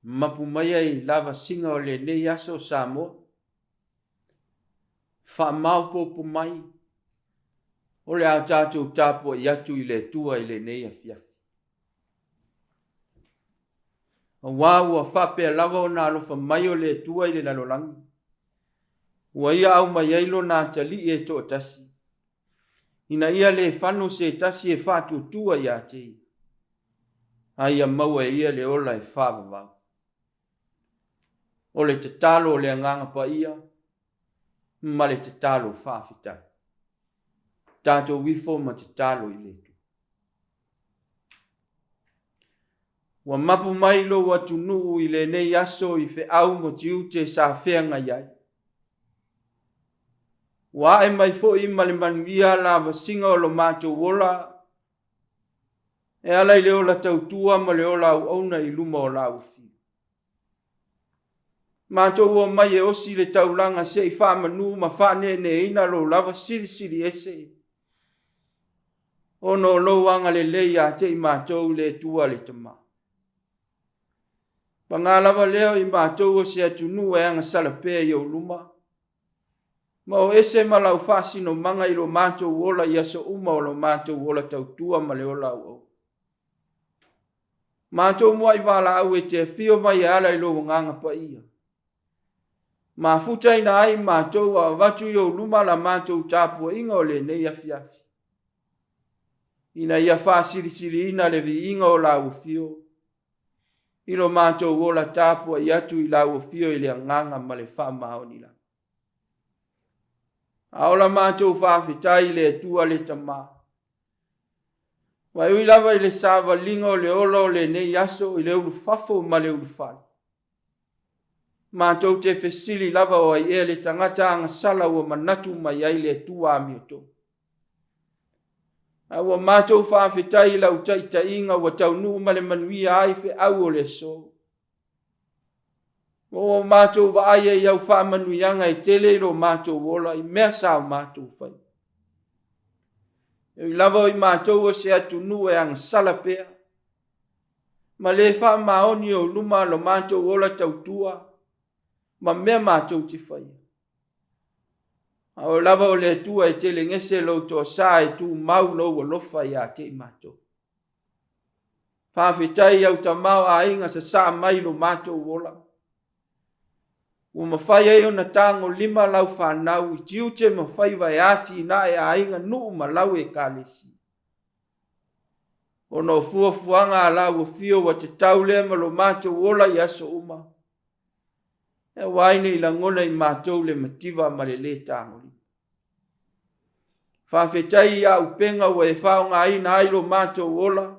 Mapu maia i lavasiga o lenei aso Samoa, faamaopoopo mai, o le a tatou tapuai atu i le Atua i lenei afiafi. Aua ua faapea lava ona alofa mai o le Atua i le lalolagi, ua ia aumai ai lona atalii e toatasi, ina ia le fano se tasi e faatuatua ia te ia, a ia maua e ia le ola e faavavau. O le tatalo o le Agaga Paia ma le tatalo faafetai. Tatou ifo ma tatalo i le Atua. Ua mapu mai lou atunuu i lenei aso i feau ma tiute sa feagai ai. Ua ae mai foi ma le manuia lavasiga o lo matou ola e ala i le ola tautua ma le ola auauna i luma o lau afio. Matou omai e osi le taulaga se i faamanu ma faaneeneeina lou lava silisili ese, ona o lou agalelei ia te i matou le Atua le Tama. Paga lava lea o i matou o se atunuu e agasala pea i ou luma, ma o ese ma lau faasinomaga i lo matou ola i aso uma o lo matou ola tautua ma le ola auauna. Matou muai valaau e te afio mai e ala i lou Agaga Paia. Mafutaina ai matou a avatu i ou luma la matou tapuaiga o lenei afiafi, ina ia faasilisiliina le viiga o lau afio i lo matou ola tapuai atu i lau afio i le agaga ma le faamaoni lava. A o la matou faafetai i le Atua le Tama, Ua ui lava i le savaliga o le ola o lenei aso i le ulufafo ma le ulufale, matou te fesili lava o ai ea le tagata agasala ua manatu mai ai le Atua amiotonu. A ua matou faafetai i lau taitaiga ua taunuu ma le manuia ai feau o le aso. Ua ua matou vaai ai i au faamanuiaga e tele i lo matou ola i mea sa o matou fai. E ui lava o i matou o se atunuu e agasala pea, ma le faamaoni o luma lo matou ola tautua ma mea matou te faia. A o lava o le Atua e telegese lou toasa e tumau lou alofa ia te i matou. Faafetai i au tama o aiga sasaa mai lo matou ola. Ua mafai ai ona tagolima lau fanau i tiute ma faiva e atinae aiga, nuu ma lau Ekalesia. Ona o fuafuaga a lau afio ua tatau lea ma lo matou ola i aso uma, e aua ai nei lagona i matou le mativa ma le lē tagolima. Faafetai i auupega ua e faaaogaina ai lo matou ola,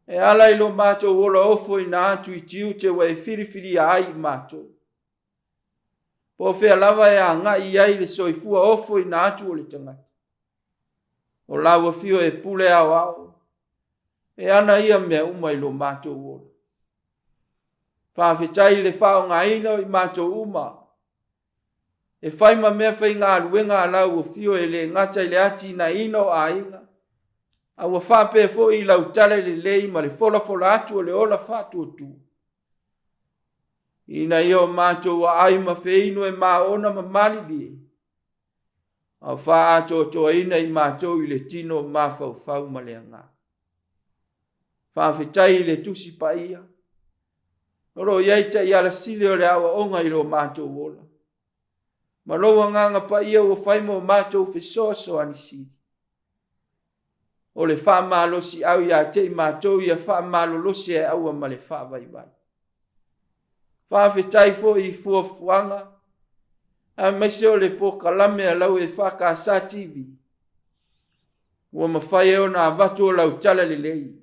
e ala i lo matou ola ofoina atu i tiute ua e filifilia ai i matou. Po o fea lava e agai i ai le soifua ofoina atu o le tagata. O lau afio e pule aoao, e ana ia mea uma i lo matou ola. Faafetai i le faaaogaina o i matou uma e fai ma mea faigaluega a lau afio e le gata i le atinaeina o aiga, a ua faapea foi i lau tala lelei ma le folafola atu o le ola faatuatua, ina ia o matou aai ma feinu e maona ma malilie, a o faaatoatoaina i matou i le tino mafaufau ma le agaga. Faafetai i le Tusi Paia, O lo o i ai taiala sili o le aoaoga i lo matou ola, ma lou Agaga Paia ua fai mo matou fesoasoani sili. O le faamalosiau ia te i matou ia faamalolosi e aua ma le faavaivai. Faafetai foi i fuafuaga aemaise o le polokalame a lau EFKS TV ua mafai ai ona avatu o lau tala lelei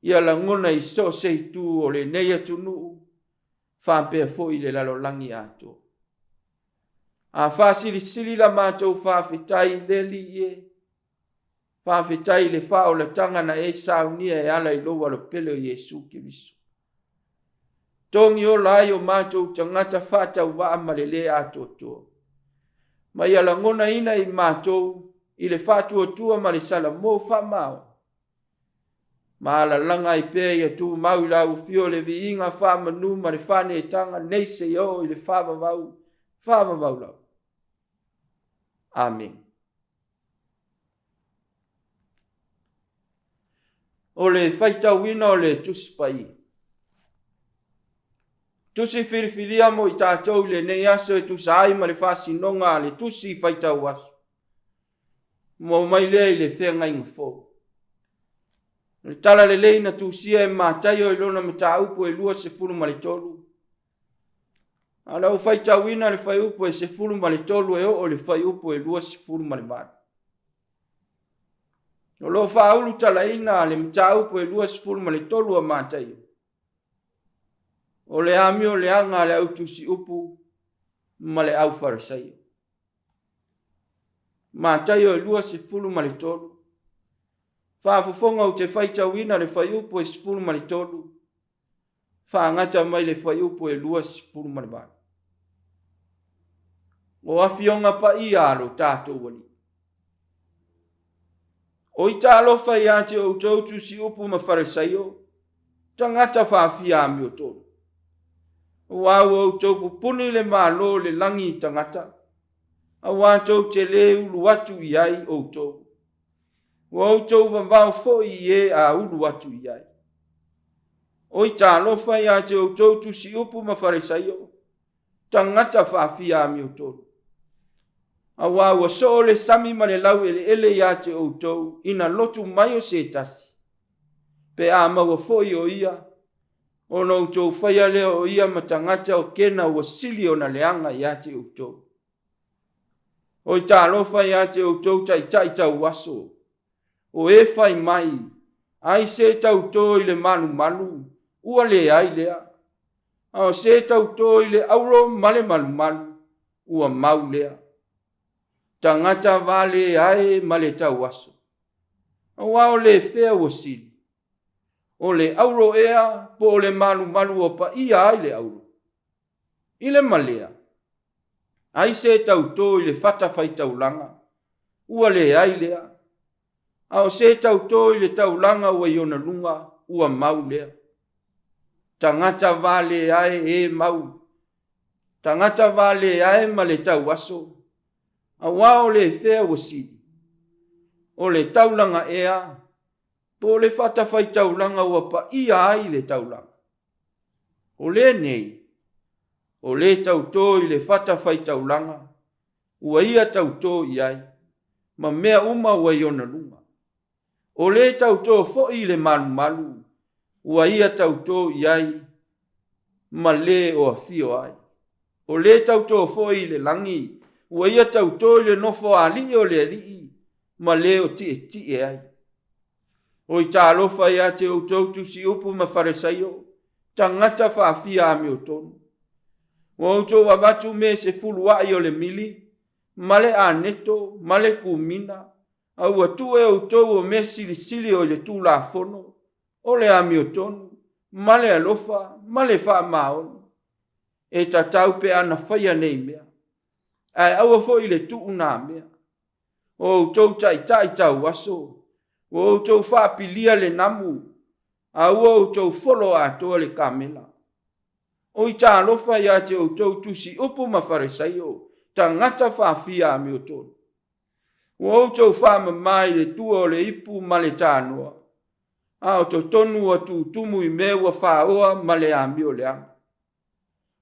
ia lagona i so o se itu o lenei atunuu faapea foi le lalolagi atoa. A faasilisili la matou faafetai i le Alii e, faafetai i le faaolataga na e saunia e ala i lou Alopele o Iesu Keriso. Togi ola ai o matou tagata faatauvaa ma le lē atoatoa. Ma ia lagonaina i matou i le faatuatua ma le salamo faamaoni. Ma alalaga ai pea ia tumau i lau afio le viiga faamanu ma le faaneetaga nei seia oo i le faavavau, faavavau lava. Amene. O le faitauina o le Tusi Paia. Tusi filifilia mo i tatou i lenei aso e tusa ai ma le faasinoga a le Tusi Faitau Aso. Maua mai lea i le feagaiga fou. O le tala lelei na tusia e Mataio i lona mataupu e 23, a o lau faitauina le fuaiupu e 13 e oo i le fuaiupu e 28. O lo o faaulutalaina le mataupu e 23 a Mataio, o le amio leaga a le au tusiupu ma le au Farisaio. Mataio e 23. Faafofoga ou te faitauina le fuaiupu e 13, faagata mai le fuaiupu e 28. O afioga paia a lo tatou Alii. O ita alofa ia te outou tusiupu ma Farisaio, tagata faafia amiotonu. Aua ua outou pupuni le Malo o le lagi i tagata, aua tou te lē ulu atu i ai outou. Ua outou vavao foi i e a ulu atu i ai. Oi talofa ia te outou tusiupu ma Farisaio, tagata faafia amiotonu! Aua ua soo le sami ma le laueleele ia te outou ina lotu mai o se tasi, pe a maua foi o ia, ona outou faia lea o ia ma tagata o kena ua sili ona leaga ia te outou. Oi talofa ia te outou taitai tauaso, o e fai mai, ai se tautō i le malumalu, ua leai lea, a o se tautō i le auro ma le malumalu, ua mau lea. Tagata vale ae ma le tauaso, aua o le fea ua sili, o le auro ea po o le malumalu ua paia ai le auro? I le malea, ai se tautō i le fatafaitaulaga, ua leai lea, a o se tautō i le taulaga ua i ona luga, ua mau lea. Tagata vale ae e mau, tagata vale ae ma le tauaso, aua o le fea ua sili, o le taulaga ea po o le fatafaitaulaga ua paia ai le taulaga? O lenei, o le tautō i le fatafaitaulaga, ua ia tautō i ai, ma mea uma ua i ona luga. O le tautō foi i le malumalu, ua ia tautō i ai, ma le o afio ai. O le tautō foi i le lagi, ua ia tautō i le nofoalii o le Alii, ma le o tietie ai. Oi talofa ia te outou tusiupu ma Farisaio, tagata faafia amiotonu. Ua outou avatu me se fuluai o le mili, ma le aneto, ma le kumina, a ua tuu e outou o mea silisili o i le Tulafono, o le amiotonu, ma le alofa, ma le faamaoni. E tatau pe ana faia nei mea, ae aua foi le tuu nā mea. O outou taitai tauaso, ua outou faapilia le namu, a ua outou folo atoa le kamela. Oi talofa ia te outou tusiupu ma Farisaio, tagata faafia amiotonu. Ua outou faamama i le tua o le ipu ma le tanoa, a o totonu ua tutumu i mea ua faoa ma le amio leaga.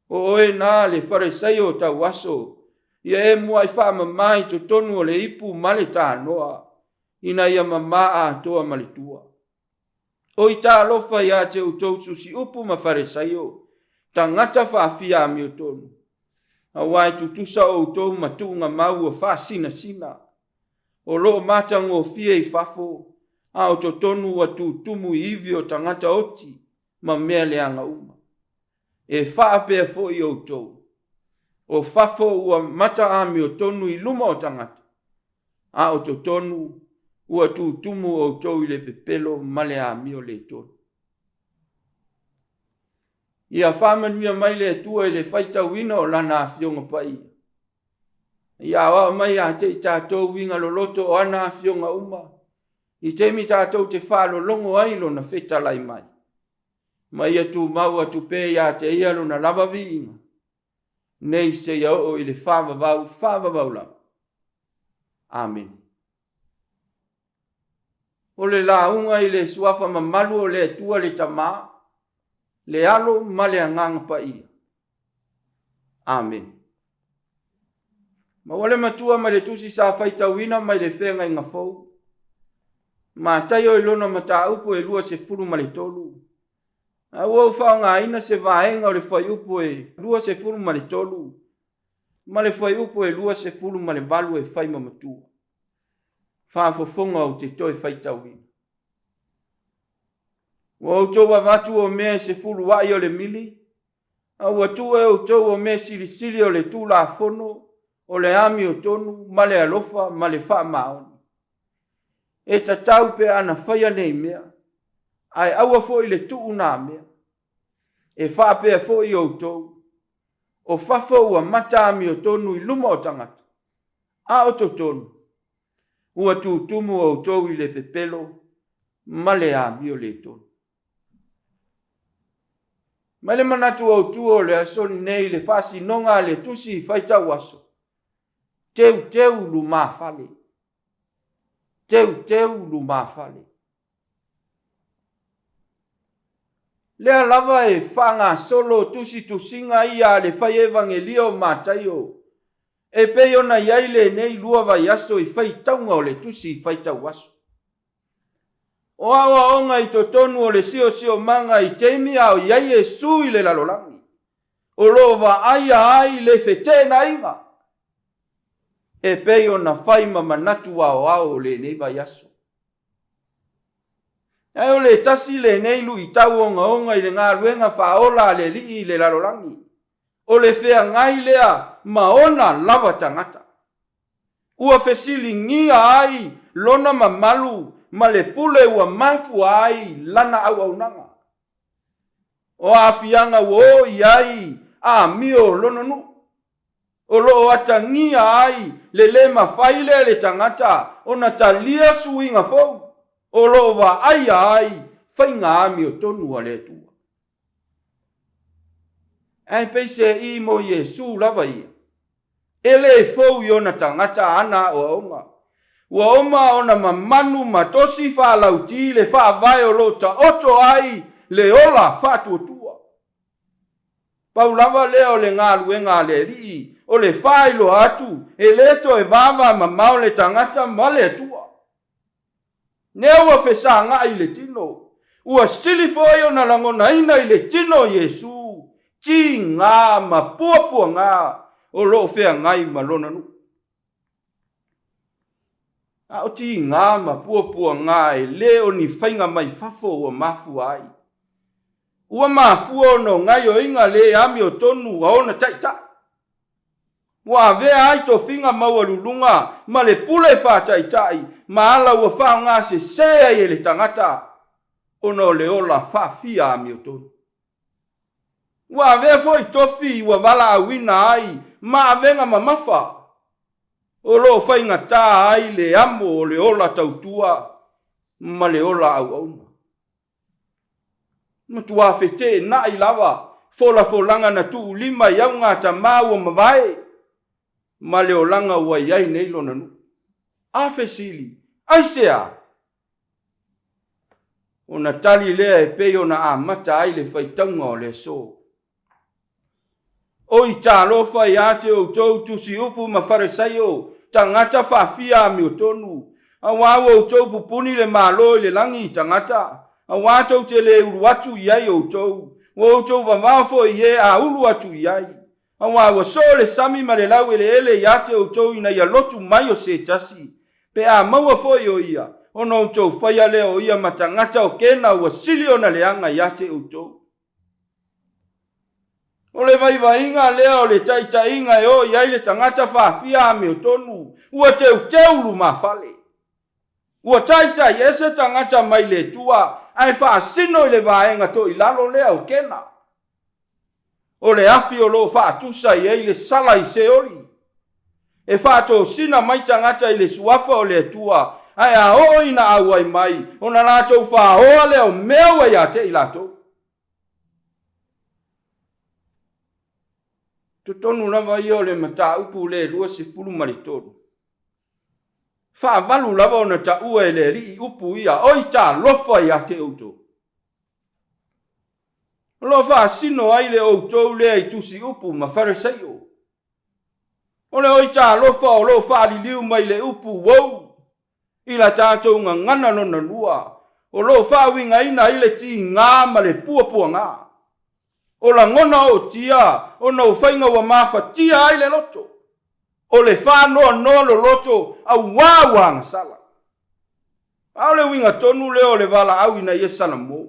O oe na le Farisaio o tauaso, ia e muai faamama i totonu o le ipu ma le tanoa, ina ia mama atoa ma le tua. Oi talofa ia te outou tusiupu ma Farisaio, tagata faafia amiotonu, aua e tutusa outou ma tuuga mau ua faasinasina, o lo o matagofie i fafo, a o totonu ua tutumu i ivi o tagata oti ma mea leaga uma. E faapea foi outou, o fafo ua mata amiotonu i luma o tagata, a o totonu ua tutumu outou i le pepelo ma le amio le tonu. Ia faamanuia mai le Atua i le faitauina o Lana Afioga Paia. Ia aoao mai ia te i tatou uiga loloto o ana afioga uma. I taimi tatou te faalologo ai Lona fetalai mai, ma ia tumau atu pea ia te Ia Lona lava viiga, nei seia oo i le faavavau faavavau lava. Amene. O le lauga i le suafa mamalu o le Atua le Tama, le Alo ma le Agaga Paia. Amene. Maua le Matua mai le Tusi sa faitauina mai le Feagaiga Fou. Mataio i lona mataupu e 23. A ua ou faaaogaina se vaega o le fuaiupu e 23 ma le fuaiupu e 28 e fai ma matua. Faafofoga ou te toe faitauina. Ua outou avatu o mea e sefuluai o le mili, a ua tuu e outou o mea silisili o le Tulafono, o le amiotonu, ma le alofa, ma le faamaoni. E tatau pe ana faia nei mea, ae aua foi le tuu nā mea. E faapea foi outou, o fafo ua mata amiotonu i luma o tagata, a o totonu, ua tutumu outou i le pepelo ma le amio le tonu. Mai le manatu autu o le aso lenei i le faasinoga a le tusi faitau aso, teuteu lumafale. Teuteu lumafale. Lea lava e faagasolo tusitusiga ia a le fai evagelia o Mataio, e pei ona i ai lenei lua vaiaso i faitauga o le tusi faitau aso. O aoaoga i totonu o le siosiomaga i taimi a o i ai Iesu i le lalolagi, o lo o vaaia ai le feteenaiga e pei ona fai ma manatu aoao o lenei vaiaso. Ae o le tasi lenei luitau ogaoga i le galuega faaola a le Alii i le lalolagi, o le feagai lea ma ona lava tagata. Ua fesiligia ai lona mamalu ma le pule ua mafua ai lana auaunaga. O aafiaga ua oo i ai amio o lona nuu, o lo o atagia ai le lē mafai lea e le tagata ona talia suiga fou o lo o vaaia ai faiga amiotonu a le Atua. Ae peiseai mo Iesu lava ia, e lē fou i ona tagata ana aoaoga. Ua oma ona mamanu ma tosi faalauti le faavae o lo o taoto ai le ola faatuatua. Pau lava lea o le galuega a le Alii, o le faailoa atu, e lē toe vavamamao le tagata ma le Atua. Lea ua fesagai i le tino, ua sili foi ona lagonaina i le tino o Iesu tigā ma puapuagā o lo o feagai ma lona nuu. A o tigā ma puapuagā e le o ni faiga mai fafo ua mafua ai. Ua mafua ona o gaioiga le amiotonu a ona taitai. Ua avea ai tofiga maualuluga ma le pule faataitai ma ala ua faaaoga sese ai e le tagata ona o le ola faafia amiotonu. Ua avea foi tofi ua valaauina ai ma avega mamafa o lo o faigata ai le amo o le ola tautua ma le ola auauna. Matua feteenai lava folafolaga na tuulima i augatama ua mavae ma le olaga ua i ai nei lona nuu. A fesili, Aisea? Ona tali lea e pei ona amata ai le faitauga o le aso. Oi talofa ia te outou tusiupu ma Faresaio, tagata faafia amiotonu, auā ua outou pupuni le Malo i le lagi i tagata, auā tou te le ulu atu i ai outou, ua outou vavao foi i e a ulu atu i ai. Auā ua soo le sami ma le laueleele ia te outou ina ia lotu mai o se tasi, pe a maua foi o ia, ona outou faia lea o ia ma tagata o kena ua sili ona leaga ia te outou. O le vaivaiga lea o le taitaiga e oo i ai le tagata faafia amiotonu, ua teuteu lumafale. Ua taitai ese tagata mai le Atua ae faasino i le vaega toilalo lea o Kena. O le afi o lo o faatusa i ai le sala i Seoli. E faatosina mai tagata i le suafa o le Atua, Ae a oo ina auai mai, ona latou faoa lea o mea ua ia te i latou. Totonu lava ia o le mataupu le 23. Faavalu lava ona taua e le Alii upu ia, Oi talofa ia te outou! O lo o faasino ai le outou lea i tusi upu ma Farisaio. O le oi talofa o lo o faaliliu mai le upu uou i la tatou gagana lona lua, o lo o faauigaina ai le tiga ma le puapuaga. O lagona ootia ona o faiga ua mafatia ai le loto, o le faanoanoa loloto auā ua agasala. A o le uiga tonu lea o le valaau ina ia salamo.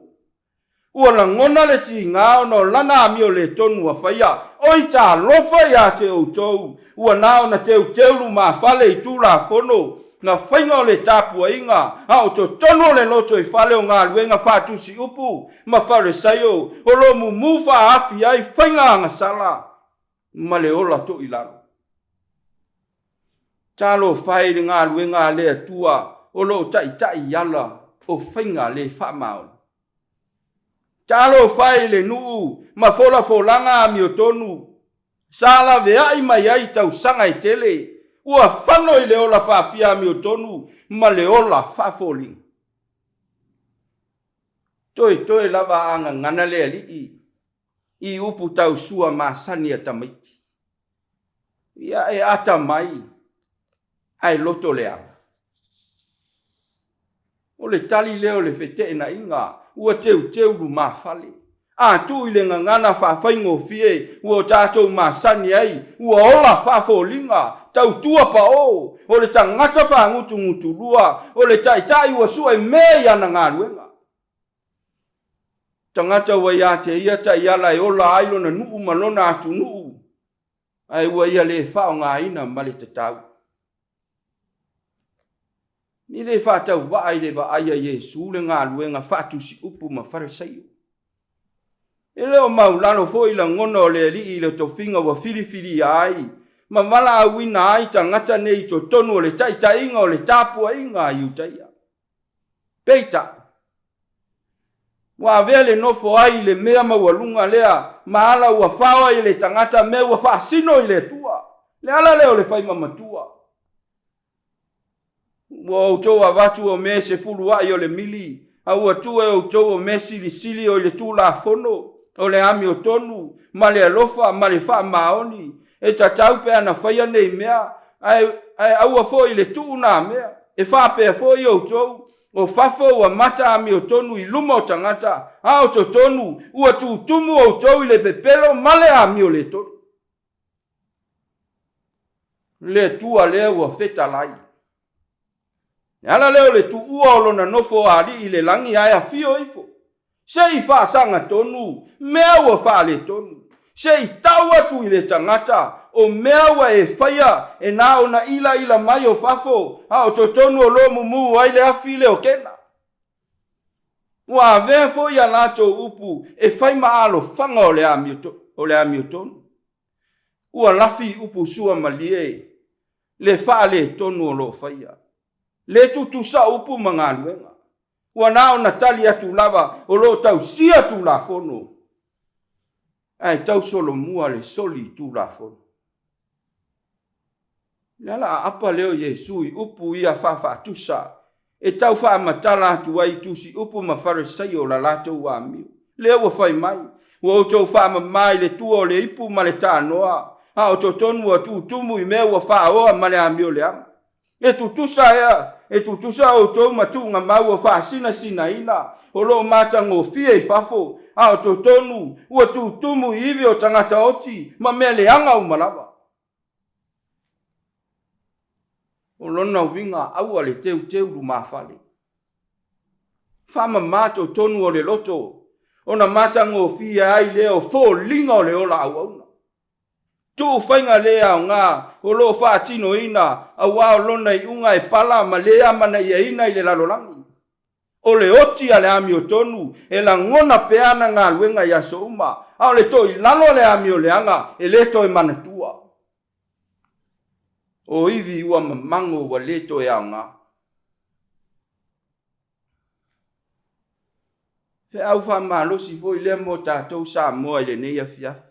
Ua lagona le tiga ona o lana amio le tonu ua faia, Oi talofa ia te outou, ua na ona teuteu lumafale i Tulafono na faiga o le tapuaiga, a o totonu o le loto i fale o galuega faatusi-upu ma Farisai'o o lo o mumu faaafi ai faiga agasala ma le ola toilalo. Talofa e i le galuega a le Atua o lo o taitai i ala o faiga le faamaoni. Talofa e i le nuu ma folafolaga amiotonu sa laveai mai ai i tausaga e tele, ua fano i le ola faafia amiotonu ma le ola faafoliga. Toetoe lava a gagana le alii i upu tausua masani a tamaiti. Ia e ata mai ae loto leaga. O le tali lea o le feteenaiga ua teuteu lumafale. A tuu i le gagana faafaigofie ua o tatou masani ai, ua ola faafoliga, tautua paʻō, o le tagata faagutugutulua, o le taitai ua sue mea i ana galuega. Tagata ua ia te ia taiala e ola ai lona nuu ma lona atunuu, ae ua ia le faaaogaina ma le tatau. E le faatauvaa i le vaai a Iesu le galuega faatusi-upu ma Farisaio. E le o maulalo foi lagona o le Alii i le tofiga ua filifilia ai ma valaauina ai tagata nei i totonu o le taitaiga o le tapuaiga a Iutaia. Peitai, ua avea le nofo ai i le mea maualuga lea ma ala ua fao ai e le tagata mea ua faasino i le Atua. Le ala lea o le faimamatua. Ua outou avatu o mea e sefuluaʻi o le mili, a ua tuu e outou o mea silisili o i le Tulafono, o le amiotonu, ma le alofa, ma le faamaoni, e tatau pe ana faia nei mea, ae, ae aua foi le tuu nā mea. E faapea foi outou, o fafo ua mata amiotonu i luma o tagata, a o totonu ua tutumu outou i le pepelo ma le amio le tonu. Le Atua lea ua fetalai. Le ala lea o le tuua o lona nofo alii i le lagi ae afio ifo, se i faasaga tonu mea ua faaletonu, se i tau atu i le tagata o mea ua e faia e na ona ilaila mai o fafo a o totonu o lo mumu ai le afi leokena. Ua avea foi a latou upu e fai ma alofaga o le amiotonu. Ua lafi i upu suamalie le faaletonu o lo o faia. Le tutusa upu ma galuega. Ua na ona tali atu lava o lo o tausia Tulafono, ae tau solomua le soli Tulafono. Le ala aapa lea o Iesu i upu ia faafaatusa e tau faamatala atu ai i tusi upu ma Farisaio la latou amio. Lea ua fai mai, ua outou faamama i le tua o le ipu ma le tanoa, a o totonu ua tutumu i mea ua faaoa ma le amio leaga. E tutusa ea, e tutusa outou ma tuugamau ua faasinasinaina, o lo o matagofie i fafo, a o totonu ua tutumu i ivi o tagata oti ma mea leaga uma lava. O lona uiga aua le teuteu lumafale. Faamama totonu o le loto, ona matagofie ai lea o foliga o le ola auauna. Tuu faiga le aoga o lo o faatinoina aua o lona iuga e pala ma le amanaiaina i le lalolagi. O le oti a le amiotonu e lagona pea ana galuega i aso uma, a o le toilalo a le amioleaga e le toe manatua. O ivi ua mamago ua le toe aoga. Feau faamalosi foi lea mo tatou Samoa i lenei afiafi.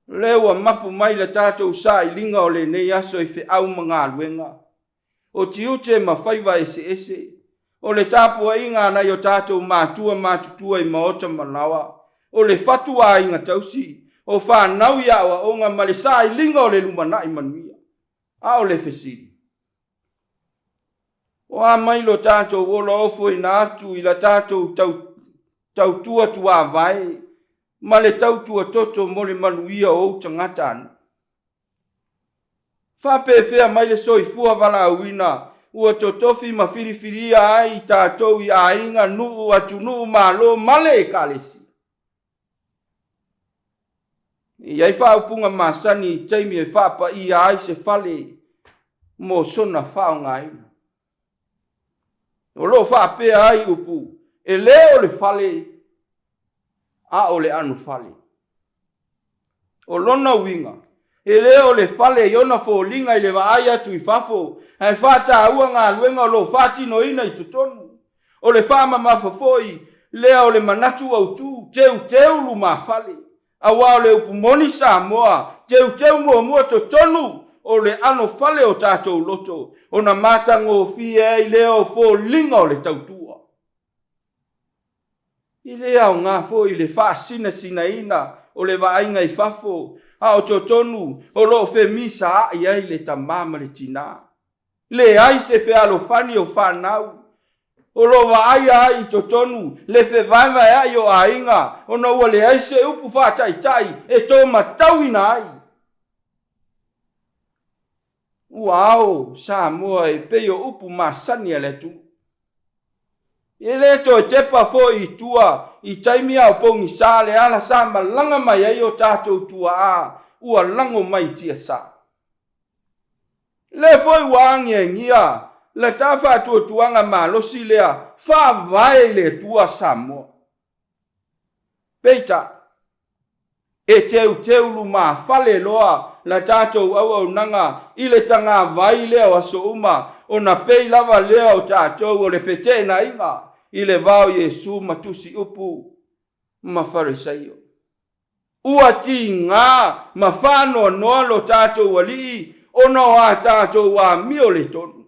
O lea ua mapu mai le tatou sailiga o lenei aso i feau ma galuega, o tiute ma faiva eseese, o le tapuaiga a nai o tatou matua matutua i maota ma laoa, o le fatu aiga tausi, o fanau i aoaoga ma le sailiga o le lumanai manuia. A o le fesili, O a mai lo tatou ola ofoina atu i la tatou tautua tuavae ma le tautua toto mo le manuia o ou tagatanuu? Faapefea mai le soifua valaauina ua totofi ma filifilia ai tatou i aiga, nuu, atunuu, Malo ma le Ekalesia? E i ai faaupuga masani i taimi e faapaia ai se fale mo sona faaaogaina. O lo o faapea ai upu, e le o le fale, a o le anofale. O lona uiga, e le o le fale i ona foliga i le vaai atu i fafo, ae faataua galuega o lo o faatinoina i totonu. O le faamamafa foi lea o le manatu autu, teuteu lumafale, aua o le upu moni Samoa, teuteu muamua totonu o le anofale o tatou loto, ona matagofie ai lea o foliga o le tautua. E le aoga foi le faasinasinaina o le vaaiga i fafo, a o totonu o lo o femisaai ai le tama ma le tina. Leai se fealofani o fanau o lo o vaaia ai i totonu le fevaevaeai o aiga ona ua leai se upu faataitai e tomatauina ai. Ua ao Samoa e pei o upu masani a le atunuu. E le toe tepa foi i tua i taimi a o pogisa le ala sa malaga mai ai o tatou tuaa ua lago mai i tiasa. Lea foi ua agiagia la ta faatuatuaga malosi lea Faavae i le Atua Samoa. Peitai, e teuteu lumafale loa la tatou auaunaga i le tagavai lea o aso uma, ona pei lava lea o tatou o le feteenaiga i le va o Iesu ma tusi upu ma Farisaio. Ua tiga ma faanoanoa lo tatou Alii ona o a tatou amio le tonu.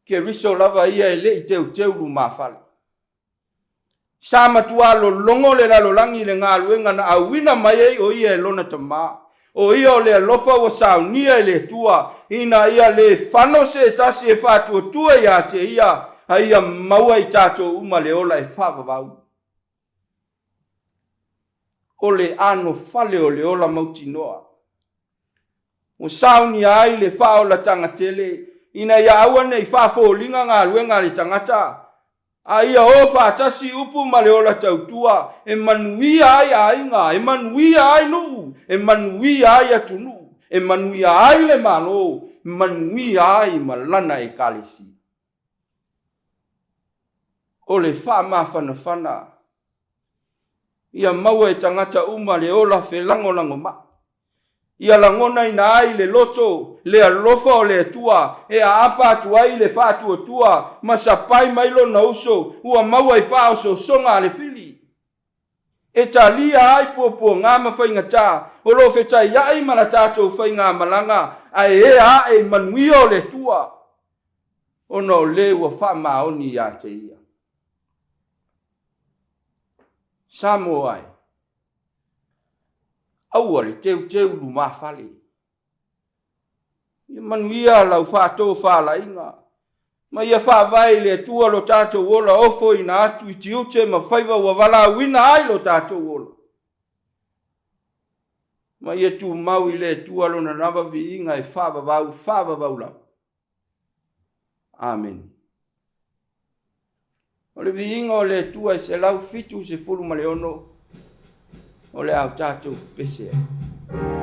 Keriso lava ia e le i teuteu lumafale. Sa matua lologo le lalolagi i le galuega na auina mai ai o ia e lona Tama. O ia o le alofa ua saunia e le Atua ina ia le fano se tasi e faatuatua ia te ia, a ia maua i tatou uma le ola e faavavau. O le anofale o le ola mautinoa. Ua saunia ai le faaolataga tele ina ia aua ne i faafoliga galuega a le tagata, a ia o faatasi upu ma le ola tautua e manuia ai aiga, e manuia ai nuu, e manuia ai atunuu, e manuia ai le Malo, manuia ai ma lana Ekalesia. O le faamafanafana ia maua e tagata uma le ola felagolagomai. Ia lagonaina ai le loto le alofa o le Atua e aapa atu ai le faatuatua ma sapai mai lona uso ua maua i faaosoosoga a le fili. E talia ai puapuaga ma faigata o lo o fetaiai ma la tatou faigamalaga ae ea ae i manuia o le Atua ona o le ua faamaoni ia te ia. Samoa e, aua le teuteu lumafale. Ia manuia lau faatofalaiga, ma ia faavae i le Atua lo tatou ola ofoina atu i tiute ma faiva ua valaauina ai lo tatou ola. Ma ia tumau i le Atua lona lava viiga e faavavau, faavavau lava. Amene. O le viiga o le Atua e 176 o le a o tatou pese ai.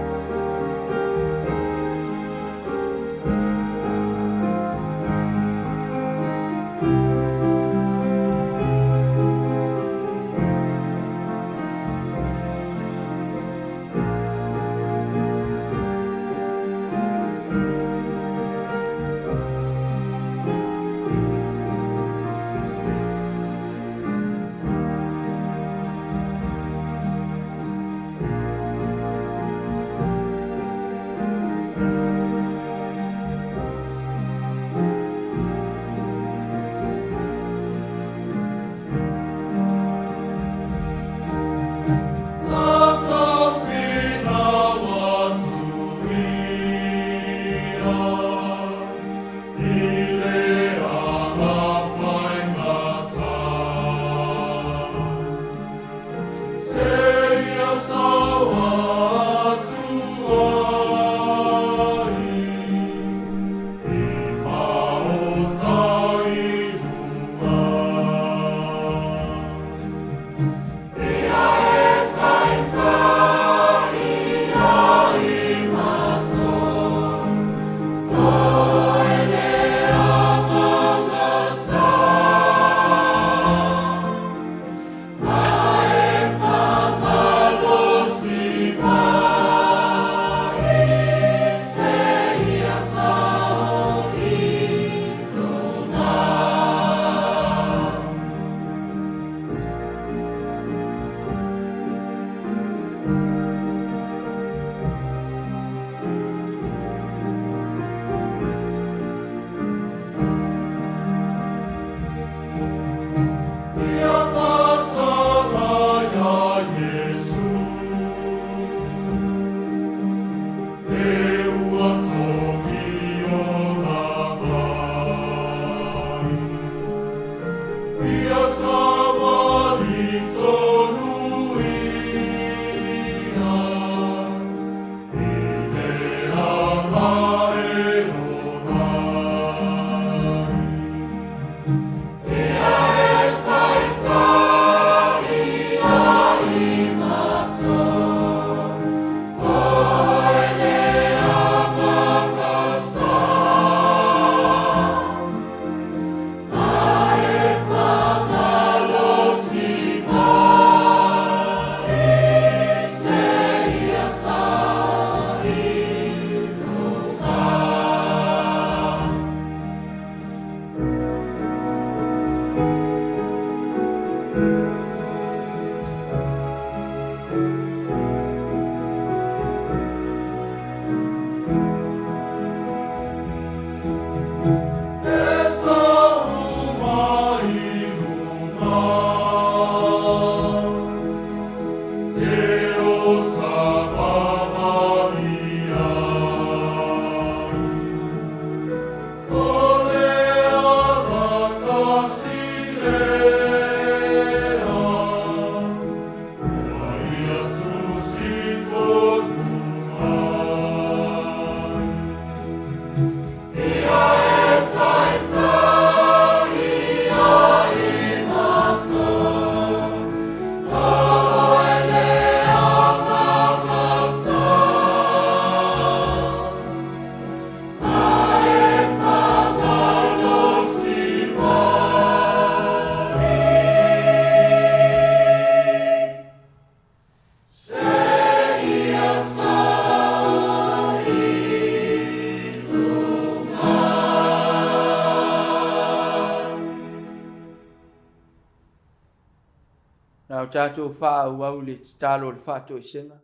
Na o tatou faaauau i le tatalo o le faatoesega,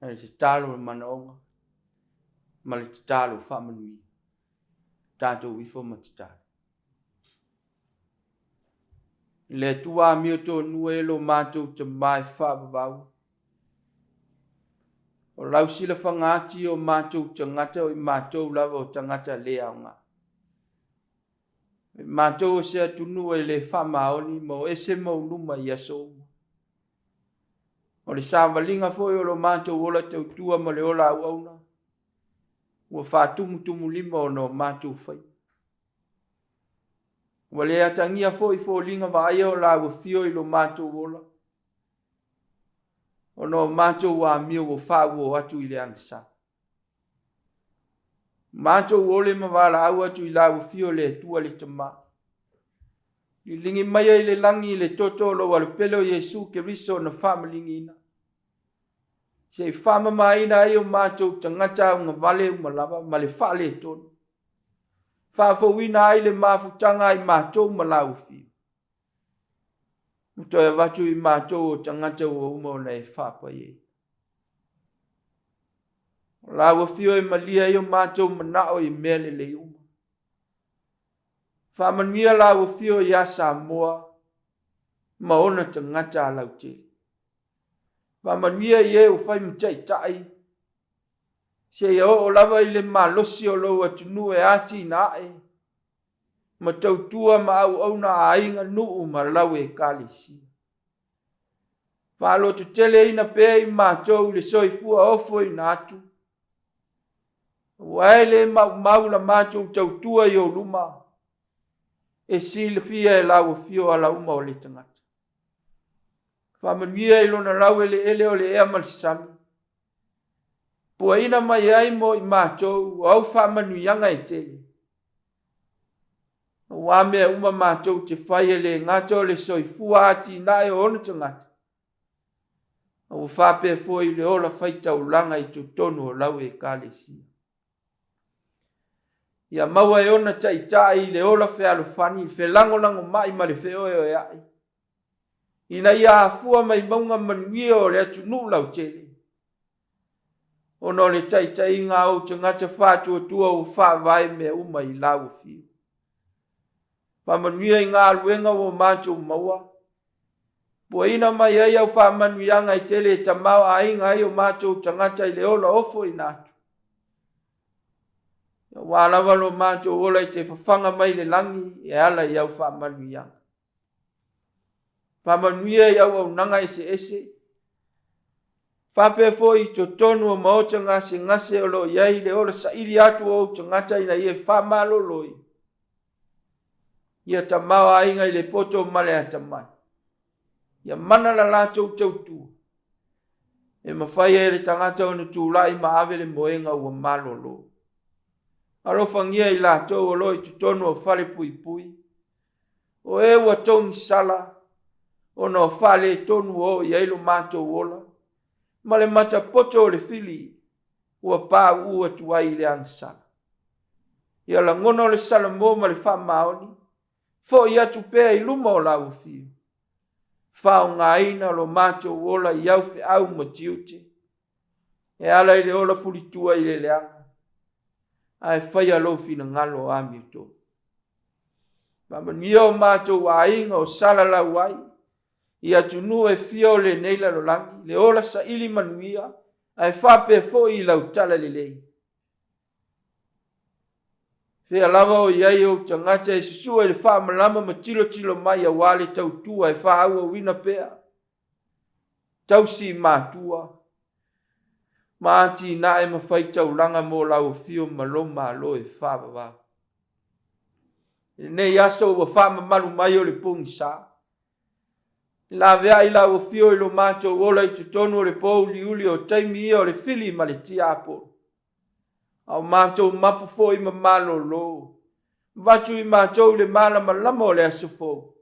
le tatalo o le manaoga, ma le tatalo faamanuia. Tatou ifo ma tatalo. Le Atua amio tonu e lo matou Tama e faavavau. O lau silafaga ati o matou tagata o i matou lava o tagata le aoga. O i matou o se atunuu e le faamaoni ma o ese mauluma i aso uma. O le savaliga foi o lo matou ola tautua ma le ola auauna, ua faatumutumulima ona o matou faiva. Ua le atagia foi foliga vaaia o lau afio i lo matou ola, ona o matou amio ua faauo atu i le agasala. Matou ole ma valaau atu i lau afio le Atua le Tama. Liligi maia i le lagi i le toto o lou alopele o Iesu Keriso na faamaligiina. Se i faamamaina ai o matou tagata augavale uma lava ma le faaletonu. Faafouina ai le mafutaga ai matou ma lau afio. Ma toe avatu i matou o tagata ua uma ona e faapai ai. O lau afio e malia ai o matou manao i mea lelei uma. Faamanuia lau afio ia Samoa ma ona tagata alautele. Faamanuia i e ua fai ma taitai, seia oo lava i le malosi o lou atunuu e atinae ma tautua ma auauna aiga, nuu ma lau ekalesia. Faalototeleina pea i matou i le soifua ofoina atu, aua e le maumau la matou tautua i ou luma, e silafia e lau afio ala uma o le tagata. Faamanuia i lona laueleele o le ea ma le sami, puaina mai ai mo i matou o au faamanuiaga e tele. Aua mea uma matou te fai e le gata o le soifua atinae o ona tagata, a ua faapea foi le ola faitaulaga i totonu o lau ekalesia. Ia maua e ona taitai i le ola fealofani, le felagolagomai ma le feoeoeai, ina ia afua mai mauga manuia o le atunuu lautele, ona o le taitaiga a ou tagata faatuatua ua faavae mea uma i lau afio. Faamanuia i galuega ua matou maua, puaina mai ai au faamanuiaga e tele e tamaoaiga ai o matou tagata i le ola ofoina atu. Aua lava lo matou ola i te fafaga mai le lagi e ala i au faamanuiaga. Faamanuia i auaunaga eseese, faapea foi i totonu o maota gasegase o lo o i ai le ola saili atu o ou tagata ina ia faamalolo ia tamaoaiga i le poto ma le atamai. Ia mana la latou tautua e mafai ai e le tagata ona tulai ma ave le moega ua malolo. Alofagia i latou o lo o i totonu o fale puipui, o e ua togisala ona o faaletonu ua oo i ai lo matou ola, ma le matapoto o le fili ua pauu atu ai i le agasala. Ia lagona o le salamo ma le faamaoni, foi atu pea i luma o lau afio. Faaaogaina lo matou ola i au feau ma tiute, e ala i le ola fulitua i le leaga, ae faia lou finagalo amiotonu. Faamanuia o matou aiga o salalau ai i atunuu e fia o lenei lalolagi, le ola saili manuia, ae faapea foi i lau talalelei. Fea lava o i ai ou tagata e susua i le faamalama ma tilotilo mai aua le tautua e faaauauina pea, tausi matua, ma atinae ma faitaulaga mo lau afio ma lou Malo e faavavau. I lenei aso ua faamamalu mai o le pogisa, laveai lau afio i lo matou ola i totonu o le pōuliuli o taimi ia o le fili ma le tiapolo, a o matou mapu foi ma malolo, avatu i matou i le malamalama o le aso fou.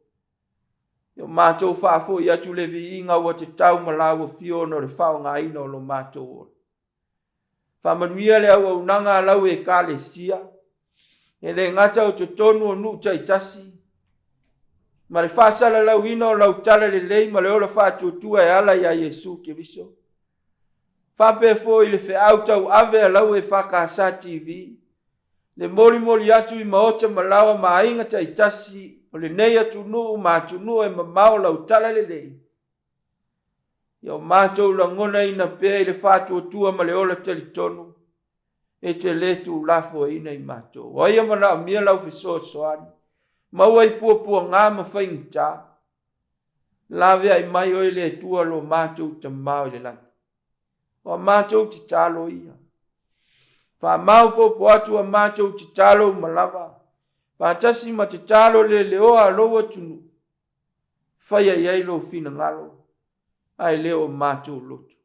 Ia matou faafoi atu le viiga ua tatau ma lau afio ona o le faaaogaina o lo matou ola. Faamanuia le auaunaga a lau Ekalesia, e le gata o totonu o nuu taitasi, ma le faasalalauina o lau talalelei ma le ola faatuatua e ala iā Iesu Keriso. Faapea foi i le feau tauave a lau EFKS TV, le molimoli atu i maota ma laoa ma aiga taitasi o lenei atunuu ma atunuu e mamao lau talalelei. Ia o matou lagonaina pea i le faatuatua ma le ola talitonu, e te le tuulafoaiina i matou. O ai e manaomia lau fesoasoani, maua i puapuaga ma faigata. Laveai mai oe le Atua lo matou Tama i le lagi. O a matou tatalo ia. Faamaopoopo atu a matou tatalo uma lava, faatasi ma tatalo leleoa a lou atunuu, faia i ai lou finagalo, ae le o matou loto.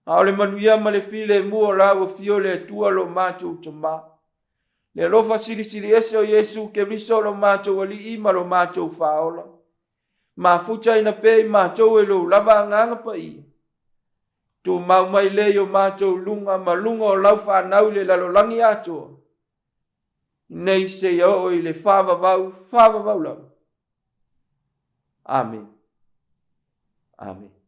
A o le manuia ma le filemu o lau afio le Atua lo matou Tama, le alofa silisili ese o Iesu Keriso lo matou Alii ma lo matou Faaola, mafutaina pea i matou e lou lava Agaga Paia, tumau mai lea i o matou luga ma luga o lau fanau i le lalolagi atoa, nei seia oo i le faavavau, faavavau lava. Amene. Amene.